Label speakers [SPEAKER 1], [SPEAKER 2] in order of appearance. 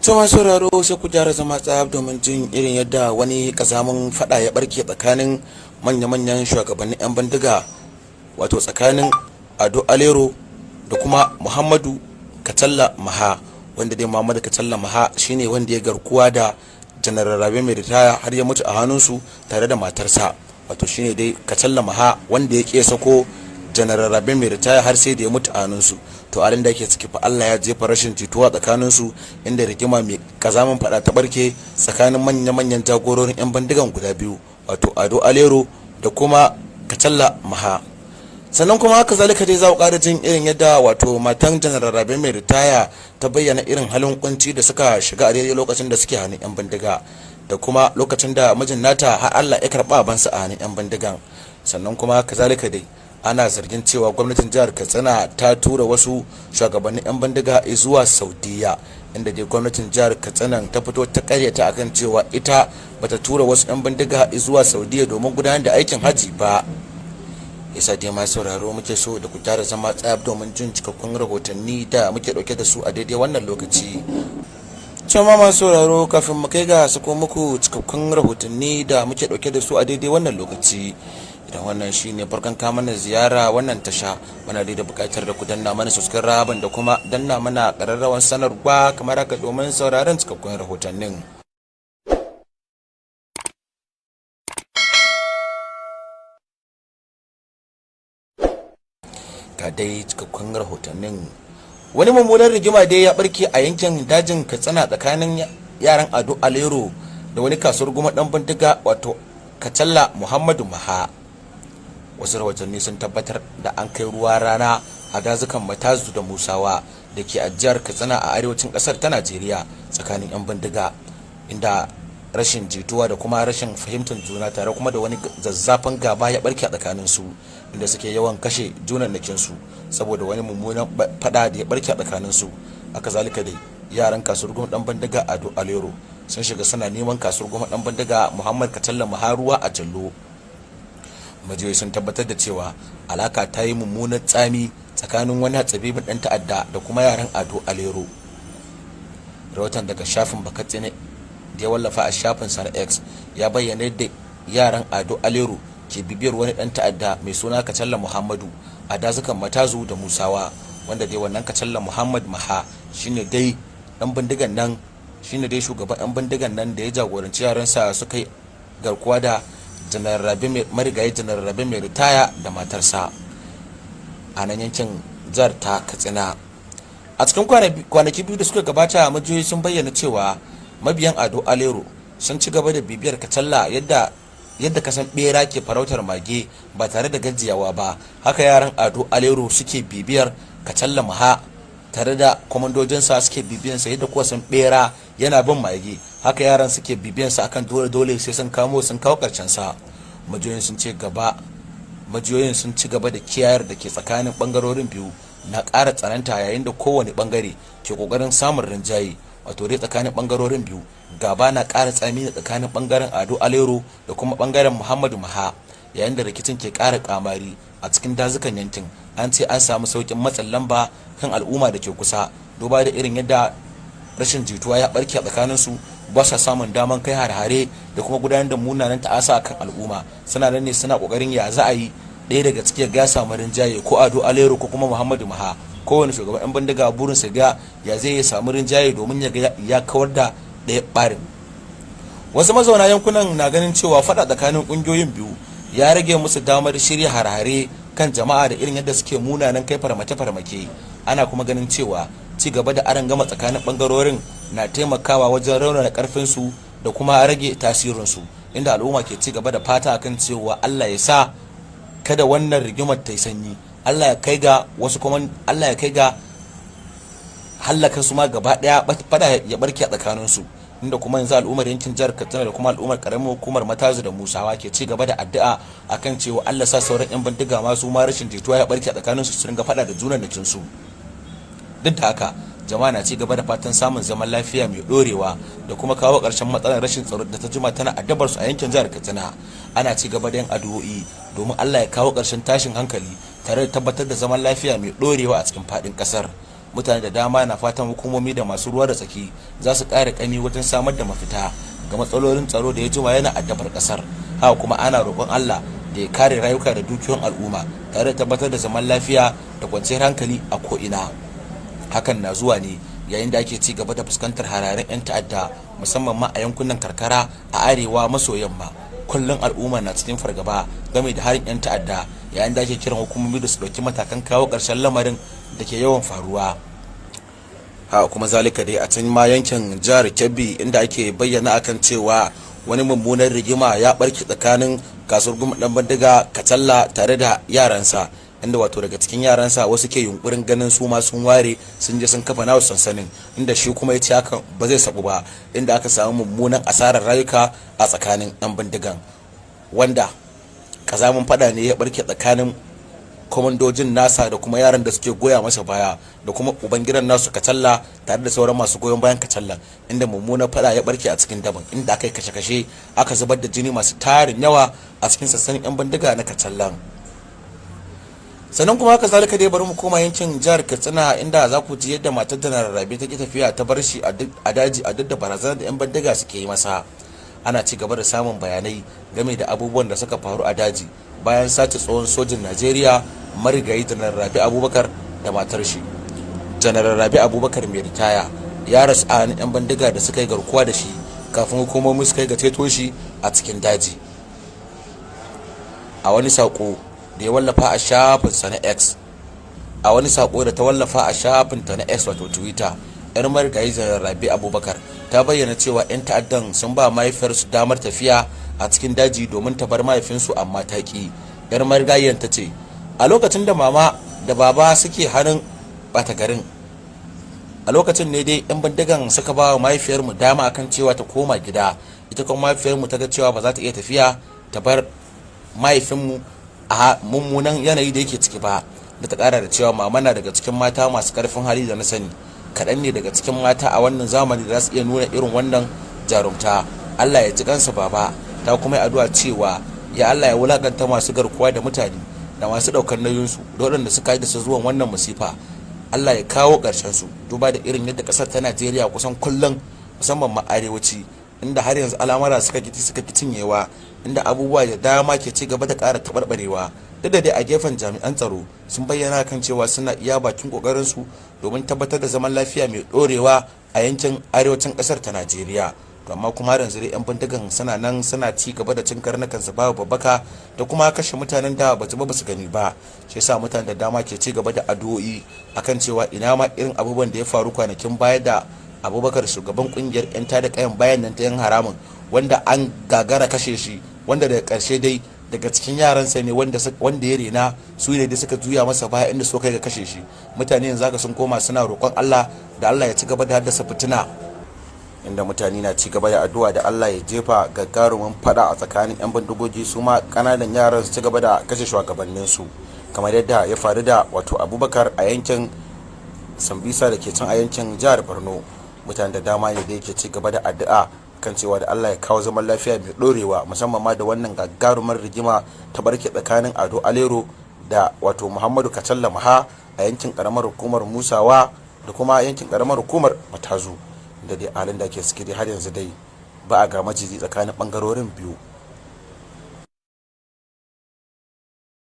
[SPEAKER 1] To masu sauraro, sai ku gyara zama tsab domin jin irin yadda wani kazamin fada ya barke tsakanin manya-manyan shugabannin 'yan bindiga, wato tsakanin Ado Alero da kuma Muhammadu Katalla Maha, wanda dai Muhammadu Katalla Maha shine wanda ya garkuwa da Janar Rabe mai ritaya har ya mutu a hannunsu tare da matarsa. Wato shine dai Katalla Maha wanda ya ke sako Janar Rabe mai ritaya har sai da ya mutu a hannunsu. To, halin da yake ciki fa, Allah ya jefa rashin jituwa tsakanin su, inda rigima mai kazamin fada ta barke tsakanin manya-manyan jagororin 'yan bindigan guda biyu, wato Ado Alero da kuma Katalla Maha. Sannan kuma haka zalika dai za ku ƙara jin irin yadda wato matan Janar Rabe mai ritaya ta bayyana irin halin kunci da suka shiga a daidai lokacin da suke hannun 'yan bindiga, da kuma lokacin da mijin nata har Allah ya karɓa bansa a hannun 'yan bindigan. Sannan kuma kazalika dai ana zargin cewa gwamnatin jihar Katsina ta tura wasu shugabannin 'yan bindiga zuwa Saudiya, inda dai gwamnatin jihar Katsina ta fito ta karyata akan cewa ita bata tura wasu 'yan bindiga zuwa Saudiya domin gudanar da aikin haji ba. Yasa dai masu sauraro muke so da ku gyara zama tsab domin jin cikakkun rahotanni da muke dauke da su a daidai wannan lokaci. Cewa masu sauraro, kafin mu kai ga sako muku cikakkun rahotanni da muke dauke da su a daidai wannan lokaci, idan wannan shine farkon kawo mana ziyara wannan tasha, muna da buƙatar da ku danna mana subscribe da kuma danna mana ƙararrawan sanarwa kamar haka domin sauraron cikakkun rahotannin. Ga dai cikakkun rahotannin. Wani mummunan rigima dai ya barke a yankin dajin Katsina tsakanin yaran Ado Alero da wani kasuwar goma dan bindiga, wato Kacalla Muhammadu Maha. Wasu rahotanni sun tabbatar da an kai ruwa rana a dazukan Matazu da Musawa da ke a jihar Katsina a arewacin kasar ta Najeriya tsakanin 'yan bindiga, inda rashin jituwa da kuma rashin fahimtar juna tare kuma da wani zazzafan gaba ya barke a tsakaninsu, inda suke yawan kashe junannakinsu saboda wani mummunan fada da ya barke a tsakaninsu. Haka zalika dai yaran kasuwar goma dan bindiga Ado Alero sun shiga suna neman kasuwar goma dan bindiga Muhammad Katalla Maharuwa a Jallo. Majiyoyi sun tabbatar da cewa alaka ta yi mummunan tsami tsakanin wani hatsabibin dan ta'adda da kuma yaran Ado Alero. Rahoton daga shafin Bakatsine da ya wallafa a shafin sa na X ya bayyana yadda yaran Ado Alero ke bibiyar wani dan ta'adda mai suna Kacalla Muhammadu a dazukan Matazu da Musawa, wanda dai wannan Kacalla Muhammad Maha shine dai dan bindigan nan, shine dai shugaban yan bindigan nan da ya jagoranci yaransa suka yi garkuwa da Janar Rabe, marigayi Janar Rabe mai ritaya da matarsa a nan yankin jihar ta Katsina. A cikin kwanaki 2 da suka gabata, majiyoyi sun bayyana cewa mabiyan Ado Alero sun ci gaba da bibiyar Kacalla yadda kasan bera ke farautar mage ba tare da gajiyawa ba, haka yaran Ado Alero suke bibiyar Kacalla Maha tare da kwamandojinsa, suke bibiyansa yadda kuwa san bera yana bin mage, haka yaran suke bibiyansa akan dole dole sai sun kamo, sun kawo karshen sa. Majiyoyin sun ci gaba da kiyayar da ke tsakanin bangarorin biyu na ƙara tsananta yayin da kowane bangare ke kokarin samun rinjaye. Wato dai tsakanin bangarorin biyu gaba na ƙara tsami tsakanin bangaren Ado Alero da kuma bangaren Muhammadu Maha, yayin da rikicin ke ƙara kamari a cikin dazukan yankin. An ce an samu saukin matsin lamba kan al'umma da ke kusa, duba da irin yadda rashin jituwa ya barke a tsakaninsu, ba sa samun daman kai hare-hare da kuma gudanar da munanan ta'asa kan al'umma. Suna nan ne suna kokarin ya za a yi ɗaya daga cikin ga samu rinjaye, ko Ado Alero ko kuma Muhammadu Maha. Kowane shugaban 'yan bindiga burinsa ga ya zai ya samu rinjaye domin ya ga ya kawar da ɗaya ɓarin. Wasu mazauna yankunan na ganin cewa faɗa tsakanin ƙungiyoyin biyu ya rage musu damar shirya hare-hare kan jama'a da irin yadda suke munanan kai farmake-farmake. Ana kuma ganin cewa ci gaba da gama tsakanin bangarorin na taimakawa wajen raunana karfinsu da kuma rage tasirinsu, inda al'umma ke ci gaba da fata akan cewa Allah ya sa kada wannan rigimar ta yi sanyi, Allah ya kai ga wasu kuma, Allah ya kai ga hallaka su ma gaba daya, fada ya barke a tsakaninsu, inda kuma yanzu al'ummar yankin jihar Katsina da kuma al'ummar karamin hukumar Matazu da Musawa ke ci gaba da addu'a akan cewa Allah sa sauran yan bindiga ma su ma rashin jituwa ya barke a tsakaninsu, su ringa fada da junan da su. Duk da haka, jama'a na ci gaba da fatan samun zaman lafiya mai dorewa da kuma kawo ƙarshen matsalar rashin tsaro da ta jima tana addabar su a yankin jihar Katsina. Ana ci gaba da yin addu'o'i domin Allah ya kawo ƙarshen tashin hankali tare da tabbatar da zaman lafiya mai dorewa a cikin faɗin ƙasar. Mutane da dama na fatan hukumomi da masu ruwa da tsaki za su ƙara ƙaimi wajen samar da mafita ga matsalolin tsaro da ya jima yana addabar ƙasar. Haka kuma ana roƙon Allah da ya kare rayuka da dukiyoyin al'umma tare da tabbatar da zaman lafiya da kwanciyar hankali a ko'ina. Hakan na zuwa ne yayin da ake ci gaba da fuskantar hararen 'yan ta'adda, musamman ma a yankunan karkara a arewa maso yamma. Kullum al'umma na cikin fargaba game da harin 'yan ta'adda, yayin da ake kiran hukumomi da su ɗauki matakan kawo ƙarshen lamarin da ke yawan faruwa. Ha kuma zalika dai, a can ma yankin jihar Kebbi, inda ake bayyana akan cewa wani mummunan rigima ya barke tsakanin kasuwar goma dan bindiga Kacalla tare da yaransa, inda wato daga cikin yaransa wasu ke yunkurin ganin su ma sun ware sun je sun kafa nasu sansanin, inda shi kuma ya ce hakan ba zai sabu ba, inda aka samu mummunan asarar rayuka a tsakanin yan bindigan, wanda kazamin fada ne ya barke tsakanin kwamandojin nasa da kuma yaran da suke goya masa baya da kuma ubangidan nasu Kacalla tare da sauran masu goyon bayan Kacalla, inda mummunan fada ya barke a cikin daban, inda aka yi kashe-kashe, aka zubar da jini masu tarin yawa a cikin sassan yan bindiga na Kacallan. Sannan kuma haka zalika dai, bari mu koma yankin jihar Katsina, inda za ku ji yadda matar da rarrabe ta ki tafiya ta bar shi a daji a duk da barazanar da yan bindiga suke yi masa. Ana ci gaba da samun bayanai game da abubuwan da suka faru a daji bayan sace tsohon sojin Najeriya marigayi Janar Rabi Abubakar da matar shi. Janar Rabi Abubakar mai ritaya ya rasu a hannun 'yan bindiga da suka yi garkuwa da shi kafin hukumomi suka yi ga ceto shi a cikin daji. A wani sako da ya wallafa a shafinsa na X, a wani sako da ta wallafa a shafinta na X, wato Twitter, yar marigayi Janar Rabi Abubakar ta bayyana cewa 'yan ta'addan sun ba mahaifiyarsu damar tafiya a cikin daji domin ta bar mahaifinsu, amma ta ƙi. Yar marigayiyan ta ce, "A lokacin da mama da baba suke hannun bata garin, a lokacin ne dai 'yan bindigan suka ba wa mahaifiyarmu dama akan cewa ta koma gida. Ita kuma mahaifiyarmu ta ga cewa ba za ta iya tafiya ta bar mahaifinmu a mummunan yanayi da yake ciki ba." Da ta kara da cewa, "Mama na daga cikin mata masu karfin hali da na sani. Kaɗan ne daga cikin mata a wannan zamani da za su iya nuna irin wannan jarumta. Allah ya ji kansa baba." Ta kuma yi addu'a cewa ya Allah ya wulakanta masu garkuwa da mutane da masu ɗaukar nauyinsu da waɗanda suka haddasa zuwan wannan masifa. Allah ya kawo ƙarshen su. Duba da irin yadda ƙasar ta Najeriya kusan kullum, musamman ma arewaci, inda har yanzu al'amura suka ki cinyewa, inda abubuwa da dama ke ci gaba da ƙara taɓarɓarewa, duk da dai a gefen jami'an tsaro sun bayyana kan cewa suna iya bakin ƙoƙarin su domin tabbatar da zaman lafiya mai ɗorewa a yankin arewacin ƙasar ta Najeriya, to amma kuma har yanzu dai yan bindigan suna nan suna ci gaba da cin karnukan su babu babbaka da kuma kashe mutanen da ba ba su gani ba. Shi yasa mutanen da dama ke ci gaba da addu'o'i akan cewa ina ma irin abubuwan da ya faru kwanakin baya da Abubakar, shugaban kungiyar 'yan tada kayan bayan nan ta yan haramun, wanda an gagara kashe shi, wanda daga karshe dai daga cikin yaransa ne wanda ya rena su ne da suka juya masa baya, inda suka kai ga kashe shi. Mutane yanzu haka sun koma suna roƙon Allah da Allah ya ci gaba da haddasa fitina, inda mutane na ci gaba da addu'a da Allah ya jefa gagarumin fada a tsakanin 'yan bindigogi, su ma kananan yaran su ci gaba da kashe shugabanninsu, kamar yadda ya faru da wato Abubakar a yankin Sambisa da ke can a yankin jihar Borno. Mutane da dama ne da yake ci gaba da addu'a kan cewa da Allah ya kawo zaman lafiya mai dorewa, musamman ma da wannan gagarumar rigima ta barke tsakanin Ado Alero da wato Muhammadu Kacalla Maha a yankin karamar hukumar Musawa da kuma yankin karamar hukumar Matazu, da dai halin da ke ciki dai har yanzu dai ba a ga maciji tsakanin bangarorin biyu.